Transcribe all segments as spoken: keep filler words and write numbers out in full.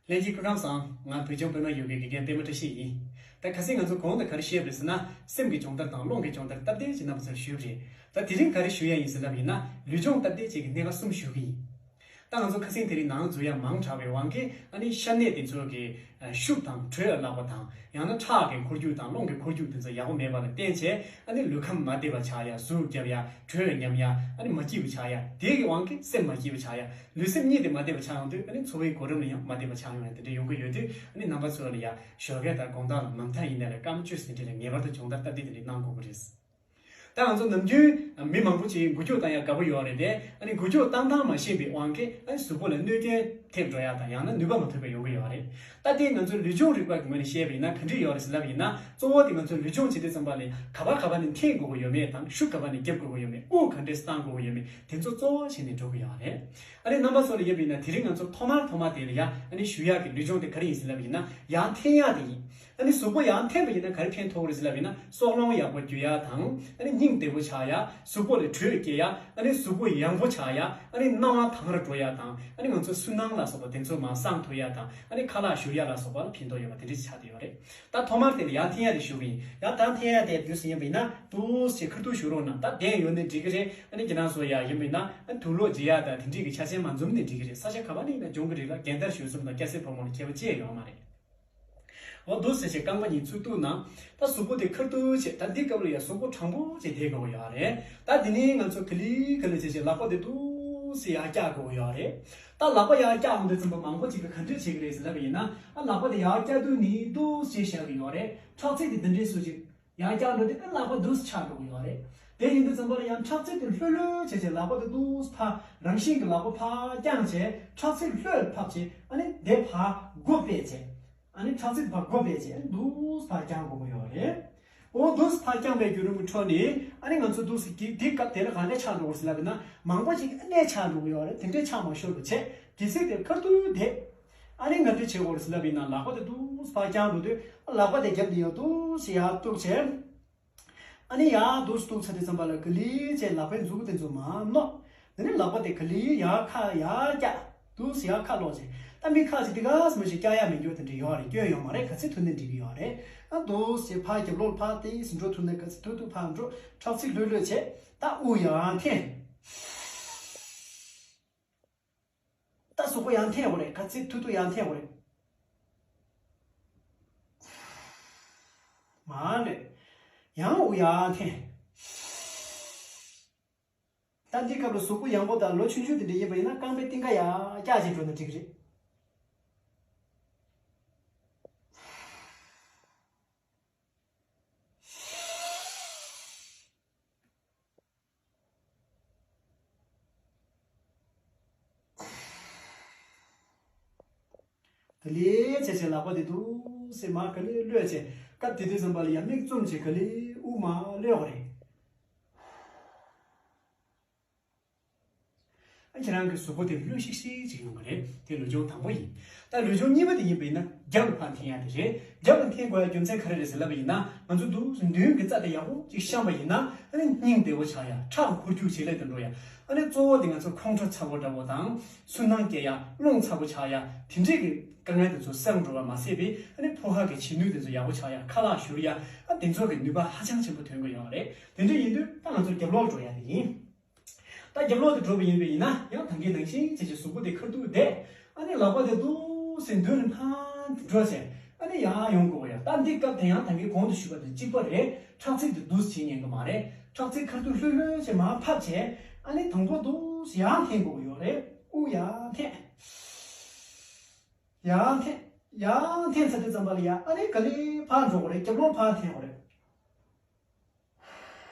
ལྷན་རྒྱས་སྐུ་ཁམས་བཟང་། ང་བོད་ལྗོངས་པད་མ་ཡུལ་གྱི་དགེ་རྒན་པད་མ་བཀྲ་ཤིས་ཡིན། ད་ཁ་སང་ང་ཚོ་གོང་དུ་ག་རེ་བཤད་པ་རེད་ཟེར་ན། སེམས་ཀྱི་སྦྱོང་བརྡར་དང་རླུང་གི་སྦྱོང་བརྡར་སྟབས་བདེ་ཅིག་རྣམ་པ་ཚོར་ཞུས་པ་རེད། ད་དེ་རིང་ག་རེ་ཞུ་ཡ་ཡིན་ཟེར་ལབ་ཡིན་ན། ལུས་སྦྱོང་སྟབས་བདེ་ཅིག་གི་གནད་འགག་གསུམ་ཞུ་གི་ཡིན། ད་ང་ཚོ་ཁ་སང་དེ་རིང་ནང་འཛུལ་ཡ་མང་དྲགས་པའི་དབང་གིས། ཨ་ནི་ཤ་གནད་དེ་ཚོ་གི་ཤུགས་དང་དྲོད་ལ་བརླག་པ་དང་། ཡང་ན་ཁྲག་གི་འཁོར་རྒྱུག་དང་རླུང་གི་འཁོར་རྒྱུག་དེ་ཚོ་ཡག་པོ་མེད་པ་ལ་བརྟེན་བྱས། ཨ་ནི་ལུས་ཁམས་མ་བདེ་བ་ཆགས་ཡ། ཟུག་རྒྱབ་ཡ། དྲོད་ཉམས་ཡ། ཨ་ནི་མ་སྐྱིད་པ་ཆགས་ཡ། དེ་གི་དབང་གིས་སེམས་མ་སྐྱིད་པ་ཆགས་ཡ། ལུས་སེམས་གཉིས་དེ་མ་བདེ་བ་ཆགས་ཡོང་དུས། ཨ་ནི་འཚོ་བའི་གོ་རིམ་ལ་ཡང་མ་བདེ་བ་ཆགས་ཡོང་ཡ་དེ་འདྲ་ཡོང་གི་ཡོད་དུས། ཨ་ནི་རྣམ་པ་ཚོ་ལ་ཡ་ཞོགས་ཀས་དང་དགོང་དག་ལ་མ་མཐའ་ཡིན་ནའི་ལ་སྐར་མ་བཅུ་ཙམ་དེ་འདྲ་ལ་ངེས་པར་དུ་སྦྱོང་བརྡར་སྟབས་བདེ་དེ་འདྲ་གནང་དགོས་ཀྱི་རེད། ད་ང་ཚོ་ནམ་རྒྱུན་མི་མང་པོ་ཅིག་འགུལ་སྐྱོད་བཏང་ཡ་དགའ་པོ་ཡོད་རེད་དེ། ཨ་ནི་འགུལ་སྐྱོད་བཏང་སྟངས་མ་ཤེས་པའི་དབང་གིས། ཨ་ནི་གཟུགས་པོ་ལ་གནོད་སྐྱོན་ཐེབས་འགྲོ་ཡ་དང་། ཡང་ན་ནུས་པ་མ་ཐོན་པ་ཡོང་གི་ཡོད་རེད། ད་དེ་ང་ཚོའི་ལུས་སྦྱོང་རིག་པ་གི་ངོས་ནས་བཤད་པ་ཡིན་ན་ག་འདྲ་ཡོད་རེད་ཟེར་ལབ་པ་ཡིན་ན། གཙོ་བོ་དེ་ང་ཚོའི་ལུས་སྦྱོང་བྱེད་དུས་ཙམ་པ་ལ་ག་པར་ག་པར་ནས་འཐེན་དགོས་ཀྱི་ཡོད་མེད་དང་། ཤུགས་ག་པར་ནས་རྒྱབ་དགོས་ཀྱི་ཡོད་མེད། དབུགས་ག་འདྲས་བཏང་དགོས་ཀྱི་ཡོད་མེད། དེ་ཚོ་གཙོ་བོ་བྱས་ནས་འགྲོ་གི་ཡོད་རེད། ཨ་ནི་རྣམ་པ་ཚོ་ལ་ཡོད་པ་ཡིན་ན། དེ་རིང་ང་ཚོ་ཐོག་མར་ཐོག་མར་དེ་ལ་ཡ། ཨ་ནི་ཞུ་ཡག་གི་ལུས་སྦྱོང་དེ་ག་རེ་ཡིན་ཟེར་ལབ་པ་ཡིན་ན། ཡར་འཐེན་ཡག་དེ་ཡིན། ཨ་ནི་གཟུགས་པོ་ཡར་འཐེན་པ་ཡིན་ན་ག་རེ་ཕན་ཐོགས་རེད་ཟེར་ལབ་པ་ཡིན་ན། སྲོག་རླུང་ཡག་པོ་རྒྱུ་ཡག་དང་། ཨ་ནི་སྙིང་བདེ་པོ་ཆགས་ཡག་གཟུགས་པོ་ལ་དྲོད་སྐྱེ་ཡག་ཨ་ནི་གཟུགས་པོ་ཡང་པོ་ཆགས་ཡག་ཨ་ནི་སྣང་བ་དྭངས་ར་འགྲོ་ཡག་དང་། ཨ་ནི་ང་ཚོ་སུན་སྣང་ལ་སོགས་པ་དེ་ཚོ་མར་སངས་ཐུབ་ཡག་དང་། ཨ་ནི་ཁ་ལག་བཞུར་ཡག་ལ་སོགས་པ་ལ་ཕན་ཐོགས་ཡོད་པ་དེ་འདྲ་ཆགས་བསྡད་ཡོད་རེད། ད་ཐོག་མར་དེ་ལ་ཡར་འཐེན་ཡག་དེ་ཞུ་གི་ཡིན། ཡར་ད་འཐེན་ཡག་དེ་དུས་སུ་ཡིན་པ་ཡིན་ན། འདུག་སེ་ཁ་ཐུག་བཞུགས་རོགས་གནང་། ད་གདན་ཡོད་ནའི་འགྲིག་གི་རེད། ཨ་ནི་ཁྱེད་རང་ཚོ་ཡ་ཡིན་པ་ཡིན་ན། ཨ་ནི་དུག་ལོག་བརྗེ་ཡག་དང་དེ་འདྲས་ཀྱི་ཆ་རྐྱེན་མ་འཛོམས་ནའི་འགྲིག་གི་རེད། ས་ཆ་ག་པ་ནས་ཡིན་ན་སྦྱོང་གི་རེད་ལ། རྒན་དར་ཞོལ་གསུམ་དང་སྐྱ་སེར་ཕོ་མོ་ལ་ཁྱད་པར་ཅི་ཡང་ཡོད་མ་རེད། འོ། འདུག་སེ་བྱས་རྐང་པ་གཉིས་ཚུར་གཏུགས་ན། ད་གཟུགས་པོ་དེ་ཁ་ཐུག་བྱས། ད་འདི་སྐབས་ལ་ཡ་གཟུགས་པོ་དྲང་པོ་བྱས་བསྡད་དགོས་ཀྱི་ཡོད་རེད། ད་དེ་ནས་ང་ཚོ་ག་ལེ་ག་ལེ་བྱས་བྱས་ལག་པ་དེ་འདུག་སེ་ཡར་བཀྱག་དགོས་ཀྱི་ཡོད་རེད། ད་ལག་པ་ཡར་བཀྱག་ཡོང་དུས་ཙམ་པ་མང་པོ་ཅིག་གིས་ག་འདྲས་བྱེད་ཀྱི་རེད་ཟེར་ལབ་པ་ཡིན་ན། ཨ། ལག་པ་དེ་ཡར་བཀྱག་དུས་ནི་འདུག་སེ་བཞག་གི་ཡོད་རེད། ཁྲག་ཚིགས་དེ་འདི་འདྲས་སུ་ཅིག་ཡར་བཀྱག་འགྲོ་དུས། ཨ། ལག་པ་འདུག་སེ་ཆག་འགྲོ་གི་ཡོད་རེད། དེ་ཡིན་དུས་ཙམ་པ་ལ་ཡང་ཁྲག་ཚིགས་དེ་ལྷོད་ལྷོད་བྱས་བྱས། ལག་པ་དེ་འདུག་སེ་ཕར། རང་བཞིན་གྱི་ལག་པ་ཕར་བརྐྱངས་བྱས། ཁྲག་ཚིགས་ལྷོད་ཕབ་བྱས། ཨ་ནི་དེ་ཕར་སྒོ་ཕྱེ་བྱས། ཨ་ནི་ཁྲག་ཚིགས་ཕར་སྒོ་ཕྱེ་བྱས། ཨ་ནི་འདུག་སེ་ཕར་བརྐྱང་དགོས་ཀྱི་ཡོད་རེད། འོ། འདུག་སེ་ཕར་བརྐྱངས་པའི་བརྒྱུད་རིམ་གྱི་ཁྲོད་ནས། ཨ་ནི་ང་ཚོ་འདུག་སེ་གི་དེ་སྐབས་དེ་ལ་ག་འདྲས་ཆགས་འགྲོ་གི་རེད་ཟེར་ལབ་པ་ཡིན་ན། མང་པོ་ཅིག་གནས་ཆགས་འགྲོ་གི་ཡོད་རེད། དེ་འདྲས་ཆགས་མ་ཤོར་བ་བྱས། གི་ཚིགས་དེ་ཁ་ཐུག་བསྡད། ཨ་ནི་ག་འདྲས་བྱེད་དགོས་རེད་ཟེར་ལབ་པ་ཡིན་ན། ལག་པ་དེ་འདུག་སེ་ཕར་བརྐྱང་འགྲོ་དུས། ཨ། ལག་པ་དེ་རྒྱབ་ནས་ཡར་འདུག་སེ་ཡར་གཏུགས་བྱས། ཨ་ནི་ཡར་འདུག་སེ་གཏུགས་ཚར་དུས་ཙམ་པ་ལ་ག་ལེ་བྱས་ལག་པའི་མཛུབ་གུ་དེ་ཚོ་མར་བསྣོལ། དེ་ནས་ལག་པ་དེ་ག་ལེ་ཡར་ཁ་ཡར་བཀྱག་འདུག་སེ་ཡར་ཁ་ལོག་བྱས། ད་མི་ཁ་ཅིག་དེ་ག་ཙམ་ཞིག་བཀྱག་ཡག་མི་འགྱུར་དེ་འདྲ་ཡོད་རེད། སྐྱོན་ཡོད་མ་རེད། ག་ཚོད་ཐུབ་ནའི་འགྲིག་གི་ཡོད་རེད། ཨ། འདུག་སེ་ཕར་རྒྱབ་ལོགས་ཕར་ཏོག་ཙམ་འགྲོ་ཐུབ་ན། ག་ཚོད་ཐུབ་ཐུབ་ཕར་འགྲོ། ཁྲག་ཚིགས་ལྷོད་ལྷོད་བྱས། ད་དབུགས་ཡར་འཐེན། ད་གཟུགས་པོ་ཡར་འཐེན་དགོས་རེད། ག་ཚོད་ཐུབ་ཐུབ་ཡར་འཐེན་དགོས་རེད། མར་ལོས། ཡང་དབུགས་ཡར་འཐེན། ད་འདི་སྐབས་ལ་གཟུགས་པོ་ཡང་པོ་དང་ལོ་ཆུང་ཆུང་དེ་འདྲ་ཡིན་པ་ཡིན་ན། རྐང་པའི་རྟིང་ཀ་ཡར་བཀྱག་བྱས་འགྲོ་ན་འགྲིག་གི་རེད། ག་ལེ་བྱས་བྱས་ལག་པ་དེ་འདུག་སེ་མར་ག་ལེ་གློད་བྱས། སྐབས་དེ་དུས་ཙམ་པ་ལ་ཡང་མིག་བཙུམ་བྱས་ག་ལེ་དབུགས་མར་གློད་དགོས་རེད། ཨ། ཁྱེད་རང་གི་གཟུགས་པོ་དེ་ལྷོད་ཤིག་ཤིག་ཅིག་ཡོང་གི་རེད། དེ་ལུས་སྦྱོང་དང་པོ་ཡིན། ད་ལུས་སྦྱོང་གཉིས་པ་དེ་ཡིན་པ་ཡིན་ན། རྒྱབ་ལ་ཕར་འཐེན་ཡག་དེ་རེད། རྒྱབ་ལ་འཐེན་དགོས་ཡག་རྒྱུ་མཚན་ག་རེ་རེད་ཟེར་ལབ་པ་ཡིན་ན། ང་ཚོ་འདུག་སེ་མདུན་གྱི་རྩ་དེ་ཡག་པོ་ཅིག་བཤམས་པ་ཡིན་ན། ཨ་ནི་སྙིང་བདེ་བོ་ཆགས་ཡག་ཁྲག་འཁོར་རྒྱུག་བྱེད་ལས་དེ་འགྲོ་ཡག་ཨ་ནི་གཙོ་བོ་དེ་ང་ཚོ་ཁོང་ཁྲོ་ཚ་པོ་འདྲ་པོ་དང་། སུན་སྣང་སྐྱེ་ཡག་སློང་ཚ་པོ་ཆགས་ཡག་དེ་འདྲས་ཀྱི་དཀའ་ངལ་དེ་ཚོ་སེལ་འགྲོ་བ་མ་ཟད་པའི། ཨ་ནི་ཕོ་ཁ་གི་བྱེད་ནུས་དེ་ཚོ་ཡག་པོ་ཆགས་ཡག་ཁ་ལག་བཞུར་ཡག་ཨ། དེ་ཚོ་གི་ནུས་པ་ཧ་ཅང་ཆེན་པོ་ཐོན་གི་ཡོད་རེད། དེ་འདྲ་ཡིན་དུས་ད་ང་ཚོ་རྒྱབ་ལོགས་འགྲོ་ཡག་དེ་ཡིན། ད་རྒྱབ་ལོགས་དེ་འགྲོ་བ་ཡིན་པ་ཡིན་ན། ཡང་ད་གིན་ནང་བཞིན་བྱས་བྱས་གཟུགས་པོ་དེ་ཁ་ཐུག་བསྡད། ཨ་ནི་ལག་པ་དེ་འདུག་སེ་མདུན་ནས་ཕར་འགྲོ་བྱས། ཨ་ནི་ཡར་ཡོང་དགོས་ཡ། ད་འདི་སྐབས་དེ་ཡང་ད་གིན་གོང་དུ་ཞུས་པ་དང་གཅིག་པ་རེད། ཁྲག་ཚིགས་དེ་འདུག་སེ་བྱེད་ཉན་གི་མ་རེད། ཁྲག་ཚིགས་ཁ་ཐུག་ལྷོད་ལྷོད་བྱས་མར་ཕབ་བྱས། ཨ་ནི་དང་པོ་འདུག་སེ་ཡར་འཐེན་དགོས་ཡོད་རེད། དབུགས་ཡར་འཐེན། ཡར་འཐེན། ཡར་འཐེན་ཚར་དུས་ཙམ་པ་ལ་ཡ། ཨ་ནི་ག་ལེ་ཕར་འགྲོ་དགོས་རེད། རྒྱབ་ལོགས་ཕར་འཐེན་དགོས་རེད།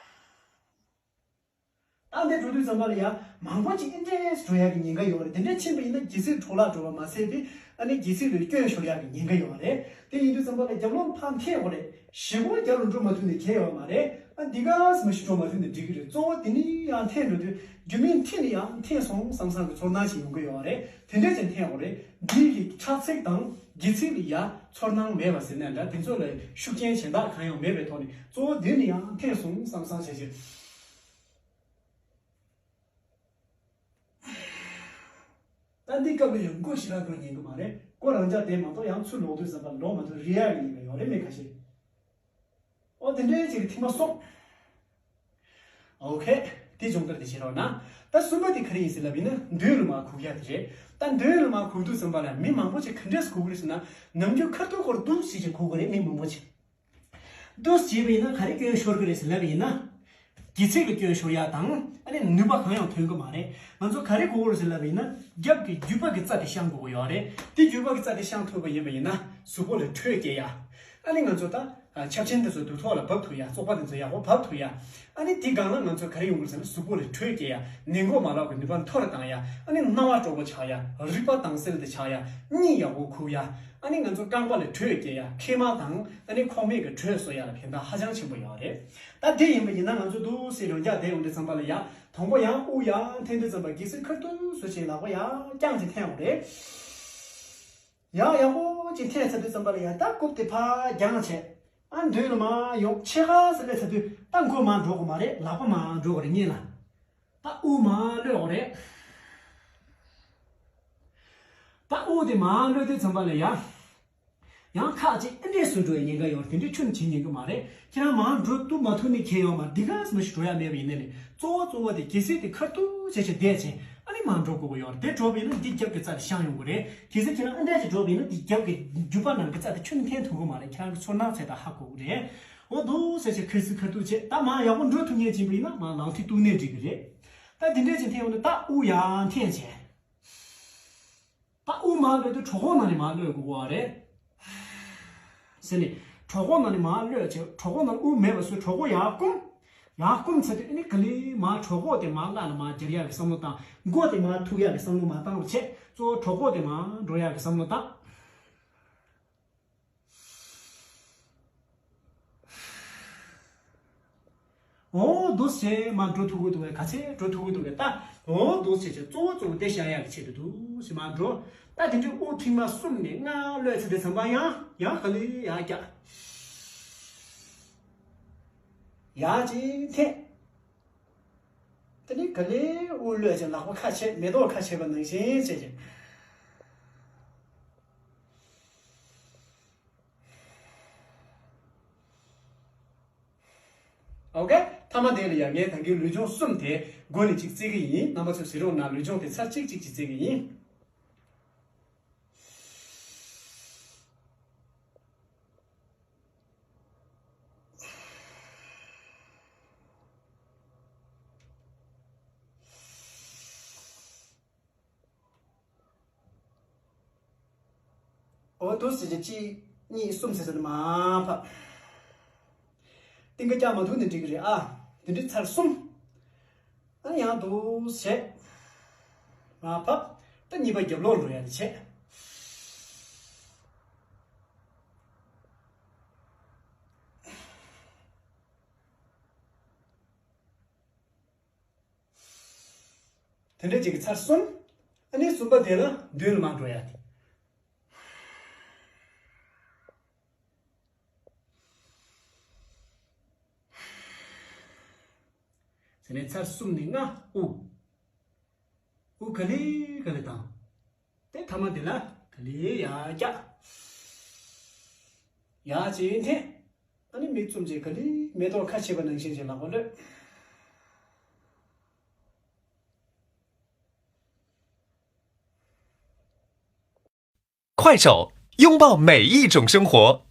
ད་འདི་འགྲོ་དུས་ཙམ་པ་ལ་ཡ། མང་པོ་ཅིག་ཨེ་འདྲས་འགྲོ་ཡག་གི་ཉེན་ཁ་ཡོད་རེད། དེ་འདྲས་ཕྱིན་པ་ཡིན་ན་སྒྱིད་ཚིགས་འཕྲོ་བརླག་འགྲོ་བ་མ་ཟད་པའི། ཨ་ནི་སྒྱིད་ཚིགས་ལ་སྐྱོན་ཤོར་ཡག་གི་ཉེན་ཁ་ཡོད་རེད། དེ་ཡིན་དུས་ཙམ་པ་ལ་རྒྱབ་ལོགས་ཕར་འཐེན་དགོས་རེད། ཞེ་པོ་རྒྱབ་ལ་འགྲོ་མ་ཐུབ་ནས་གལ་ཡོད་མ་རེད། ཨ། འདི་ག་ཙམ་ཞིག་འགྲོ་མ་ཐུབ་ནས་འགྲིག་གི་རེད། གཙོ་བོ་དེ་ནི་ཡར་འཐེན་འགྲོ་དུས། རྒྱུ་མིན་འཐེན་ནས་ཡར་འཐེན་སོང་བསམ་བསམ་གྱི་ཚོར་སྣང་ཞིག་ཡོང་གི་ཡོད་རེད། དེ་འདྲས་ཅིག་འཐེན་དགོས་རེད། འདི་གི་ཁྲག་ཚིགས་དང་སྒྱིད་ཚིགས་ལ་ཡ་ཚོར་སྣང་མེད་པ་ཟེར་ན་འདྲ། དེ་ཚོ་ལ་ཤུགས་རྐྱེན་གཞན་དག་གང་ཡང་མེད་པའི་ཐོག་ནས། གཙོ་བོ་འདི་ནི་ཡར་འཐེན་སོང་བསམ་བསམ་བྱས་བྱས། ད་ ཨ་འདི་སྐབས་ལ་ཡང་མགོ་ཞེ་དྲག་འགྲོ་ཉན་གི་མ་རེད། མགོ་རང་འཇགས་བསྡད་མ་གཏོགས་ཡང་ཚུར་ལོག་དུས་ཙམ་པ་ལོག་མ་ཐུབ་རེད་ཡ་ཡིན་གི་ཡོད་རེད་མི་ཁ་ཤས། ཨོ་དེ་འདྲའི་ཅིག་གི་ཐིག་མ་སོང་། ཨོ་ཁེ། དེ་སྦྱོང་བརྡར་དེ་བྱེད་རོགས་གནང་། ད་གསུམ་པ་དེ་ག་རེ་ཡིན་ཟེར་ལབ་ཡིན་ན་མདུན་ལ་མར་སྒུག་ཡ་དེ་རེད། ད་མདུན་ལ་མར་སྒུག་དུས་ཙམ་པ་ལ་མི་མང་པོ་ཅིག་ག་འདྲས་སྒུག་གི་རེད་ཟེར་ན། ནམ་རྒྱུན་ཁ་ཐུག་སྐོར་འདུག་ཟེར་ཅིག་སྒུག་གི་རེད་མི་མང་པོ་ཅིག་འདུག་བྱས་པ་ཡིན་ན་ག་རེ་སྐྱོན་ཤོར་གི་རེད་ཟེར་ལབ་ཡིན་ན། སྒྱུ་རྩལ་གྱི་སྐྱོན་ཤོར་ཡ་དང་ཨ་ནི་ནུས་པ་གང་ཡང་ཐོན་གི་མ་རེད། ང་ཚོ་ག་རེ་དགོས་རེད་ཟེར་ལབ་ཡིན་ན་རྒྱབ་ཀྱི་རྒྱུད་པ་གི་རྩ་དེ་བཤང་དགོས་ཀྱི་ཡོད་རེད། དེ་རྒྱུད་པ་གི་རྩ་དེ་བཤང་ཐུབ་པ་ཡིན་པ་ཡིན་ན་གཟུགས་པོ་ལ་དྲོད་སྐྱེ་ཡ། ཨ་ནི་ང་ཚོ་ད་ཆབ་ཆེན་དེ་ཚོ་དུས་ཐོག་ལ་བབས་ཐུབ་ཡ། བཙོག་པ་དེ་ཚོ་ཡག་པོ་བབས་ཐུབ་ཡ། ཨ་ནི་དེ་སྒང་ལ་ང་ཚོ་ག་རེ་ཡོང་གི་རེད་ཟེར་ན་གཟུགས་པོ་ལ་དྲོད་སྐྱེ་ཡ། ནད་འགོག་མ་ལག་གི་ནུས་པ་མཐོ་རུ་བཏང་ཡ། ཨ་ནི་སྣང་བ་སྤྲོ་པོ་ཆགས་ཡ། རེག་པ་དྭངས་གསལ་དུ་ཆགས་ཡ། གཉིད་ཡག་པོ་ཁུག་ཡ། ཨ་ནི་ང་ཚོ་རྐང་པ་ལ་དྲོད་སྐྱེ་ཡ། མཁལ་མ་དང་ཨ་ནི་ཁོག་སྨད་ཀྱི་དྲོད་གསོ་ཡ་ལ་ཕན་ཐོགས་ཧ་ཅང་ཆེན་པོ་ཡོད་རེད། ད་དེ་ཡིན་པ་ཡིན་ན་ང་ཚོ་འདུག་སེ་རང་འཇགས་བསྡད་ཡོང་དུས་ཙམ་པ་ལ་ཡ། དང་པོ་ཡང་དབུགས་ཡར་འཐེན་དུས་ཙམ་པ་གི་སེ་ཁ་ཐུག་སུ་ཞིག་ལག་པ་ཡར་རྐྱང་ཅིག་འཐེན་དགོས་རེད། ཡར་ཡག་པོ་ཅིག་འཐེན་ཚར་དུས་ཙམ་པ་ལ་ཡ་ད་རྐུབ་དེ་ཕར་རྒྱང་བྱས། ཨ་མདུན་ལ་མར་ཡོང་ཕྱེད་ཀ་ཙམ་སླེབས་ཚར་དུས་ད་མགོ་མར་འགྲོ་དགོས་མ་རེད། ལག་པ་མར་འགྲོ་དགོས་རེད་གཉིས་ལ། ད་དབུགས་མར་གློད་དགོས་རེད། ད་དབུགས་དེ་མར་གློད་དུས་ཙམ་པ་ལ་ཡ། ཡང་ཁག་ཅིག་ཨེ་འདྲས་སུ་འགྲོ་ཡ་ཉེན་ཁ་ཡོད་རེད། དེ་འདྲས་ཁྱོན་ནས་བྱེད་ཉན་གི་མ་རེད། ཁྱེད་རང་མར་འགྲོ་ཐུབ་མ་ཐུབ་ནི་ཁྱད་ཡོད་མ་རེད། འདི་ག་ཙམ་ཞིག་འགྲོ་ཡ་མེད་པ་ཡིན་ནའི་རེད། གཙོ་བོ་གཙོ་བོ་དེ་གལ་སྲིད་དེ་ཁ་ཐུག་བྱས་བྱས་བསྡད་བྱས་ཨ་ནི་མར་འགྲོ་དགོས་ཀྱི་ཡོད་རེད། དེ་འགྲོ་བ་ཡིན་ན་འདི་རྒྱབ་ཀྱི་རྩ་དེ་བཤང་ཡོང་གི་རེད། གལ་སྲིད་ཁྱེད་རང་ཨེ་འདྲས་ཅིག་འགྲོ་བ་ཡིན་ན་འདི་རྒྱབ་ཀྱི་རྒྱུད་པ་ནང་གི་རྩ་དེ་ཁྱོན་ནས་འཐེན་ཐུབ་ཀྱི་མ་རེད། ཁྱེད་རང་གི་ཚོར་སྣང་བྱས་ད་ཧ་གོ་གི་རེད། འོ་འདུག་ཟེར་བྱས་ཁ་ཐུག་ཁ་ཐུག་བྱས་ད་མར་ཡག་པོ་འགྲོ་ཐུབ་མཁན་ཅིག་ཡིན་པ་ཡིན་ན་མར་ལངས་ཐིག་གཏུགས་ནའི་འགྲིག་གི་རེད། ད་འདི་འདྲས་ཅིག་འཐེན་ཡོང་དུས་ད་དབུགས་ཡར་འཐེན་བྱས། ད་དབུགས་མར་སླེབས་དུས་གྲོད་ཁོག་ནང་ནས་མར་གློད་དགོས་པ་རེད། ཟེར་ནས་གྲོད་ཁོག་ནང་ནས་མར་གློད་བྱས་གྲོད་ཁོག་ནང་དབུགས་མེད་པ་བཟོས། གྲོད་ཁོག་ཡར་བསྐུམ། ཡར་བསྐུམ་ཚར་དུས་ཨ་ནི་ག་ལེར་མར་གྲོད་ཁོག་དེ་མར་བརླག་ནས་མར་འབྱར་ཡག་གི་བསམ་བློ་བཏང་། མགོ་དེ་མར་ཐུག་ཡག་གི་བསམ་བློ་མར་བཏང་རོགས་བྱས། གཙོ་བོ་གྲོད་ཁོག་དེ་མར་འགྲོ་ཡག་གི་བསམ་བློ་བཏང་། འོ་འདུག་སེ་མར་འགྲོ་ཐུབ་ཀྱི་འདུག་གས། ག་ཚད་འགྲོ་ཐུབ་ཀྱི་འདུག་གས། ད་འོ་འདུག་སེ་བྱས་གཙོ་བོ་གཙོ་བོ་དེ་བཤང་ཡག་གི་ཆེད་དུ་འདུག་སེ་མར་འགྲོ། ད་དེ་འདྲའི་དབུགས་ཐིག་མ་གསུམ་ནས་ལྔ་གློད་ཚར་དུས་ཙམ་པ་ཡང་ཡང་ག་ལེར་ཡར་བཀྱག་ཡར་ཅིག་འཐེན། དེ་ནས་ག་ལེར་དབུགས་གློད་བྱས་ལག་པ་ཁ་ཕྱེ། མེ་ཏོག་ཁ་ཕྱེ་བ་ནང་བཞིན་བྱས་བྱས། ཨོ་ཁེ། མཐའ་མ་དེ་ལ་ཡང་ངས་ད་གིན་ལུས་སྦྱོང་གསུམ་དེ་མགོ་ནས་གཅིག་རྩེ་གི་ཡིན། རྣམ་པ་ཚོས་གཟིགས་རོགས་གནང་། ལུས་སྦྱོང་དེ་ཚར་གཅིག་གཅིག་གཅིག་རྩེ་གི་ཡིན། འོ་འདུག་སེ་བྱས་གཅིག་གཉིས་གསུམ་ཟེར་ཟེར་ནས་མར་ཕབ། གཏིང་ཁ་བཀྱག་མ་ཐུབ་ནས་འགྲིག་གི་རེད་ཨ། དེ་འདྲའི་ཚར་གསུམ། ཨ་ནི་ཡང་འདུག་སེ་བྱས། མར་ཕབ། ད་གཉིས་པ་རྒྱབ་ལོག་འགྲོ་ཡ་དེ་བྱས། དེ་འདྲ་ཅིག་གི་ཚར་གསུམ། ཨ་ནི་གསུམ་པ་དེ་ལ་མདུན་ལ་མར་འགྲོ་ཡ་དེ། དེ་ནས་ཚར་གསུམ་ནས་ལྔ་དབུགས། དབུགས་ག་ལེ་ག་ལེ་བཏང་། དེ་མཐའ་མ་དེ་ལ་ག་ལེ་ཡར་བཀྱག་ཡར་ཅིག་འཐེན། ཨ་ནི་མིག་བཙུམ་བྱས་ག་ལེ་མེ་ཏོག་ཁ་ཕྱེ་བ་ནང་བཞིན་བྱས་ལག་པ་གློད། 快手，拥抱每一种生活。